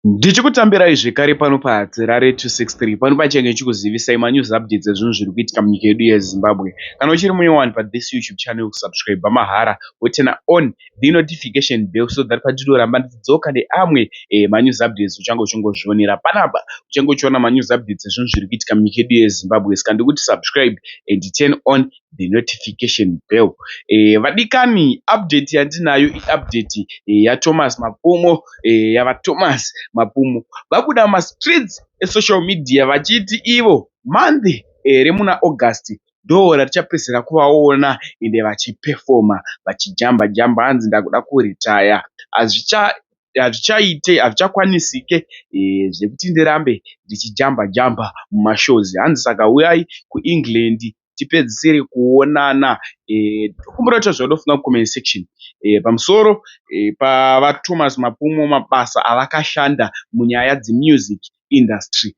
Ndichikutambirai zvekare pano paHatirare 263 pano pachange chikuzivisai manews updates ezvinhu zviri kuitika munyika yedu yeZimbabwe. Kana uchiri munyowani pathis YouTube channel subscribe mahara woturn on the notification bell so that patinoramba tichidzoka neamwe manews updates uchange uchingozvionera panapa. Uchange uchiona manews updates ezvinhu zviri kuitika munyika yedu yeZimbabwe. Saka ndikuti subscribe and turn on the notification bell. Vadikani, update yandinayo iupdate yaThomas Mapfumo, yavaThomas Mapfumo. Vabuda mumastreets esocial media vachiti ivo month remuna August ndo ratichapedzisira kuvaona ende vachipefoma vachijamba jamba, hanzi ndakuda kuritaya, hazvichaite, hazvichakwanisike zvekuti ndirambe ndichijamba jamba mumashows, hanzi saka uyai kuEngland tipedzisire kuonana. Tokumbira kuti zvaunofunga mucomment section pamusoro paVaThomas Mapfumo, mabasa avakashanda munyaya dzemusic industry.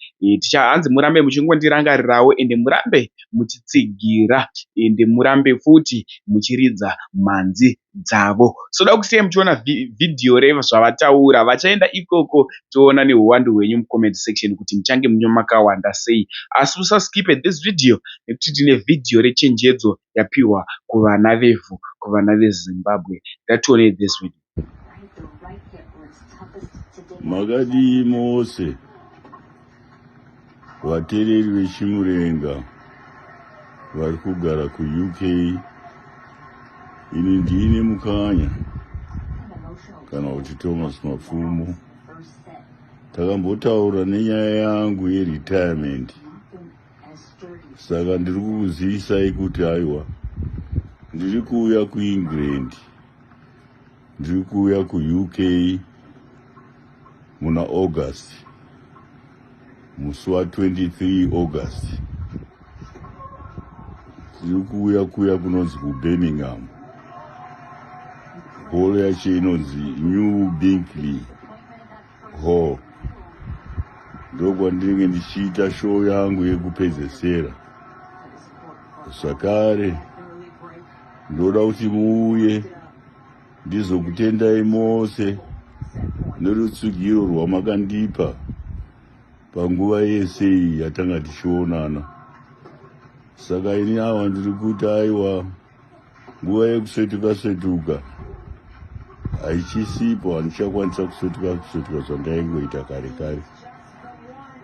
Hanzi murambe muchingondirangarirawo ende murambe muchitsigira ende murambe futi muchiridza mhanzi dzavo. So da kusiyai muchiona vhidhiyo rezvavataura vachaenda ikoko, toona nehuwandu hwenyu mucomment section kuti muchange munge makawanda sei. Asi usaskipe this video nekuti tine vhidhiyo rechenjedzo yapiwa kuvana vevhu, kuvana veZimbabwe. Ngationei this video. Makadii mose vateereri veChimurenga vari kugara kuUK? Ini ndine Mukanya kana kuti Thomas Mapfumo. Takambotaura nenyaya yangu yeretirement, saka ndiri kukuzivisai kuti aiwa, ndiri kuuya kuEngland, ndiri kuuya kuUK muna August, musi wa23 August. Tiri kuuya kuya kunonzi kuBirmingham, hall yacho inonzi New Binkley Hall, ndokwandinenge ndichiita show yangu yekupedzesera. Zvakare ndoda kuti muuye ndizokutendai mose nerutsigiro rwamakandipa panguva yese iyi yatanga tichionana. Saka ini awa ndiri kuti aiwa, nguva yekusvetuka svetuka haichisipo, handichakwanisa kusvetuka kusvetuka zvandaingoita kare kare.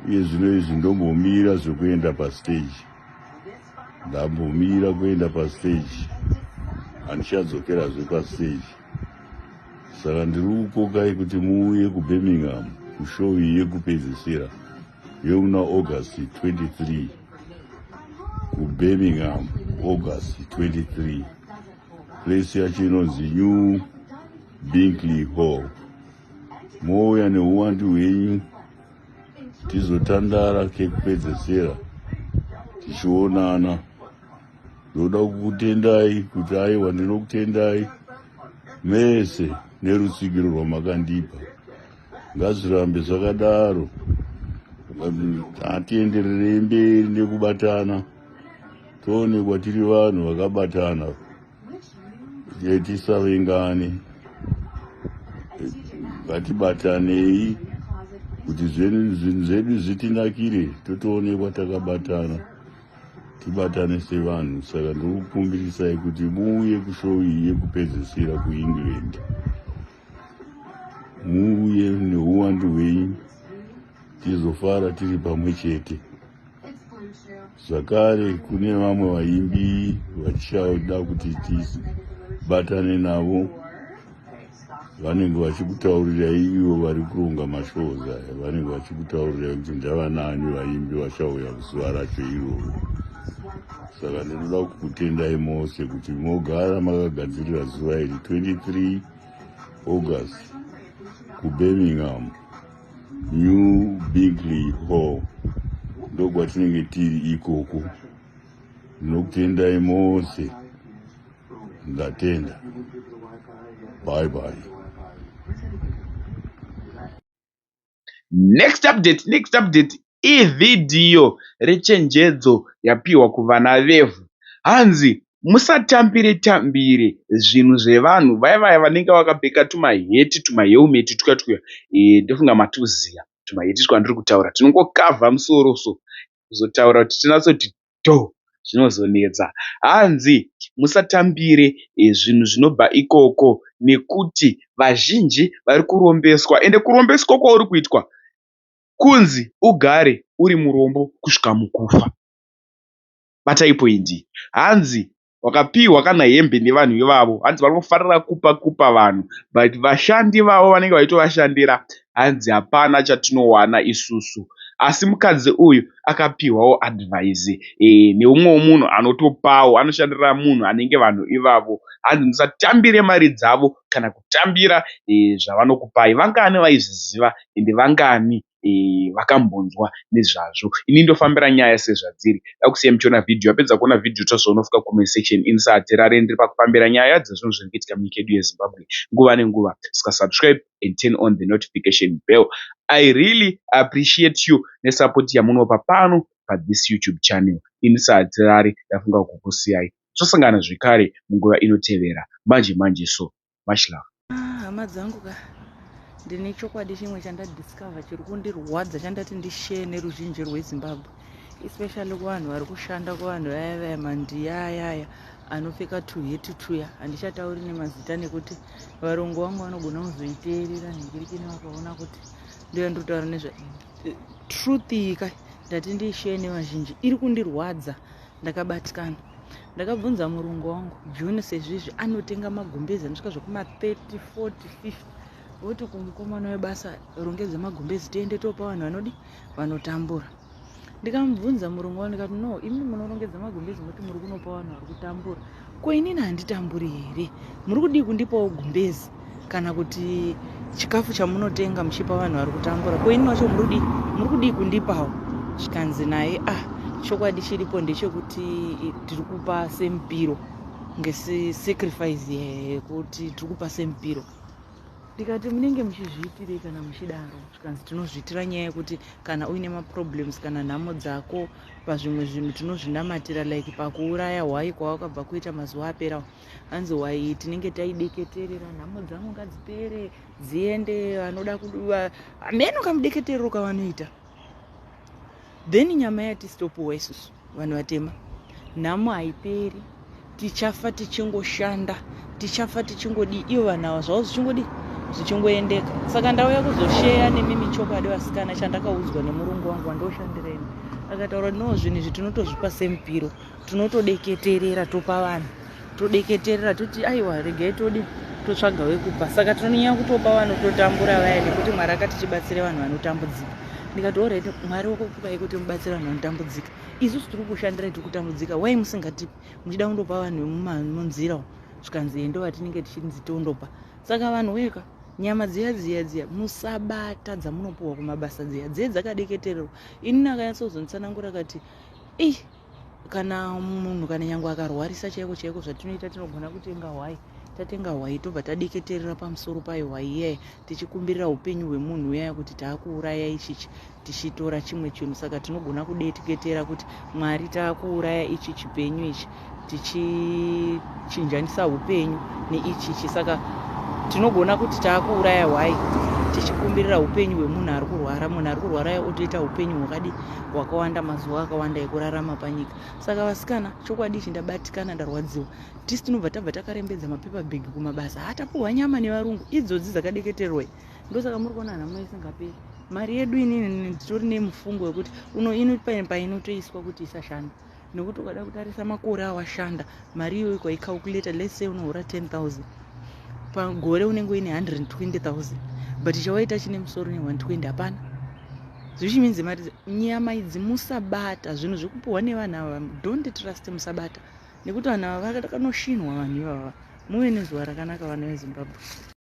Uye zvino izvi ndombomira zvekuenda pastage, ndambomira kuenda pastage, handichadzokerazve pastage. Saka ndiri kukokai kuti muuye kuBirmingham kushow iyi yekupedzisira yemuna August 23, kuBirmingham, August 23. Place yacho inonzi New Binkley Hall. Mouya neuwandu hwenyu tizotandara kekupedzesera tichionana. Ndoda kukutendai kuti aiwa, ndinokutendai mese nerutsigiro rwamakandipa. Ngazvirambe zvakadaro, hatiendererei mberi nekubatana, toonekwa tiri vanhu vakabatana, tisavengane, ngatibatanei kuti zvinhu zvedu zvitinakire, totoonekwa takabatana, tibatane sevanhu. Saka ndiri kukumbirisai kuti muuye kushow iyi yekupedzisira kuEngland, muuye neuwandu hwenyu tizofara tiri pamwe chete. Zvakare kune vamwe vaimbi vachada kuti tibatane navo, vanenge vachikutaurirai ivo vari kuronga mashows aya, vanenge vachikutaurirai kuti ndavanani vaimbi vachauya kuzuva racho iroro. Saka ndinoda kukutendai mose kuti mogara makagadzirira zuva iri, 23 August, kuBirmingham, New Binkley Hall, ndokwatinenge tiri ikoko. Ndinokutendai mose, ndatenda, bye bye. Next update, next update ivhidhiyo rechenjedzo yapiwa kuvana vevhu. Hanzi Musatambire tambire zvinhu zvevanhu vaya vaya vanenge vakapfeka tumaheti tumahelmet tuya tuya ndofunga matuziya tumaheti twandiri kutaura tunongokavha musoro so kuzotaura kuti tinyatsoti dho zvinozonetsa. Hanzi musatambire zvinhu zvinobva ikoko nekuti vazhinji vari kurombeswa ende kurombeswa kwauri kuitwa kunzi ugare uri murombo kusvika mukufa. Batai poindi. Hanzi wakapihwa kana hembe nevanhu ivavo hanzi vanofarira kupa kupa vanhu but vashandi vavo vanenge vachitovashandira hanzi hapana chatinowana isusu. Asi mukadzi uyu akapihwawo advice neumwewo munhu anotopawo anoshandira munhu anenge vanhu ivavo. Hanzi musatambire mari dzavo kana kutambira zvavanokupai. Vangani vaizviziva ende vangani vakambonzwa nezvazvo. Ini ndofambira nyaya sezvadziri. Ndakusiya muchiona vhidhiyo. Wapedza kuona vhidhiyo tozoonofuka comment section. Ini saHatirare ndiri pakufambira nyaya dzezvinhu zviri kuitika munyika yedu yeZimbabwe nguva nenguva. Saka subscribe and turn on the notification bell. I really appreciate you nesupport yamunopa pano pathis YouTube channel. Ini saHatirare ndafunga kukusiyai. Tosangana zvekare munguva inotevera manje manje so. Much love. Ah, hama dzangu ka ndine chokwadi chimwe chandadiscover chiri kundirwadza chandati ndishare neruzhinji rweZimbabwe, especially kuvanhu vari kushanda, kuvanhu vaya vaya mandiya ayaya anopfeka tuheti tuya. Handichatauri nemazita nekuti varungu vangu vanogona kuzoiteerera nhingirikini vakaona kuti ndoya ndinotaura nezva truth iyi ka. Ndati ndiishare nevazhinji, iri kundirwadza, ndakabatikana. Ndakabvunza murungu wangu June sezvizvi anotenga magumbezi anosvika zvekuma 30 40 50, voti kumukomana webasa, "Rongedza magumbezi tiende topa vanhu vanodi vanotambura." Ndikamubvunza murungu wangu ndikati, "No, imi munorongedza magumbezi moti muri kunopa vanhu vari kutambura, ko inini handitamburi here? Muri kudii kundipawo gumbezi kana kuti chikafu chamunotenga muchipa vanhu vari kutambura? Ko inini wacho muri kudii kundipawo?" Zvikanzi naye, "Ah, chokwadi chiripo ndechekuti tiri kupa semupiro ngesacrifice yekuti tiri kupa semupiro." Ndikati, "Munenge muchizviitirei kana muchidaro?" Zvikanzi, "Tinozviitira nyaya yekuti kana uine maproblems kana nhamo dzako pazvimwe zvinhu tinozvinamatira, like pakuuraya hwai kwawakabva kuita mazuva apera." Hanzi hwai tinenge taideketerera, nhamo dzangu ngadzipere, dziende, vanoda hameno kamudeketerero kavanoita. Then nyama yatisi isusu vanhu vatema, nhamo haiperi, tichafa tichingoshanda, tichafa tichingodii, ivo vanhu ava zvavo zvichingodii, zvichingoendeka. Saka ndauya kuzosheya nemimi chokwadi, vasikana, chandakaudzwa nemurungu wangu wandoshandira ini. Akataura, "No, zvinhu izvi tinotozvipa semupiro, tinotodeketerera topa vanhu, todeketerera toti aiwa, regai todi totsvaga wekupa." Saka tinonyanya kutopa vanototambura vaya nekuti Mwari akati tibatsire vanhu vanotambudzika. Ndikati, "Alright, Mwari wakakupai kuti mubatsire vanhu vanotambudzika, isusu tiri kushandirai, tiri kutambudzika, wai musingatipi muchida kundopa vanhu vemunzira?" Zvikanzi, "Ndo vatinenge tichinzi tondopa." Saka vanhu weka nyama dziya dziya dziya musabata dzamunopuhwa kumabasa, dziya dziye dzakadeketererwa. Inini akanyatsozonditsanangura kati i kana munhu kana nyange akarwarisa chaiko chaiko, zvatinoita tinogona kutenga hwai, tatenga hwai tobva tadeketerera pamusoro payo hwai iyaya tichikumbirira upenyu hwemunhu uyaya kuti taakuuraya ichichi tichitora chimwe chinhu. Saka tinogona kudeketera kuti, "Mwari, taakuuraya ichi chipenyu ichi tichichinjanisa upenyu neichichi." Saka tinogona kuti taakuuraya hwai tichikumbirira upenyu hwemunhu ari kurwara, munhu ari kurwara otoita upenyu hwakadi hwakawanda, mazuva akawanda ekurarama panyika. Saka vasikana, chokwadi ichi ndabatikana, ndarwadziwa. Tisi tinobva tabva takarembedza mapaper bag kumabasa, hatapuhwa nyama nevarungu idzodzi dzakadeketerwa. Ndosaka muri kuona nhamo isingaperi. Mari yedu inini nditori nemufungo wekuti uno painotoiswa kuti isashanda, nekuti ukada kutarisa makore awashanda mari iyoyo kwaicalculata, let's say unohora 10 000 pagore, unenge uine 120 000, but chawaita chine musoro ne120 hapana. Zvichiminzi mari nyama idzi musabata, zvinhu zvekupuhwa nevanhu ava, don't trust, musabata, nekuti vanhu ava vakanoshinwa vanhu ivava. Muve nezuva rakanaka, vana veZimbabwe.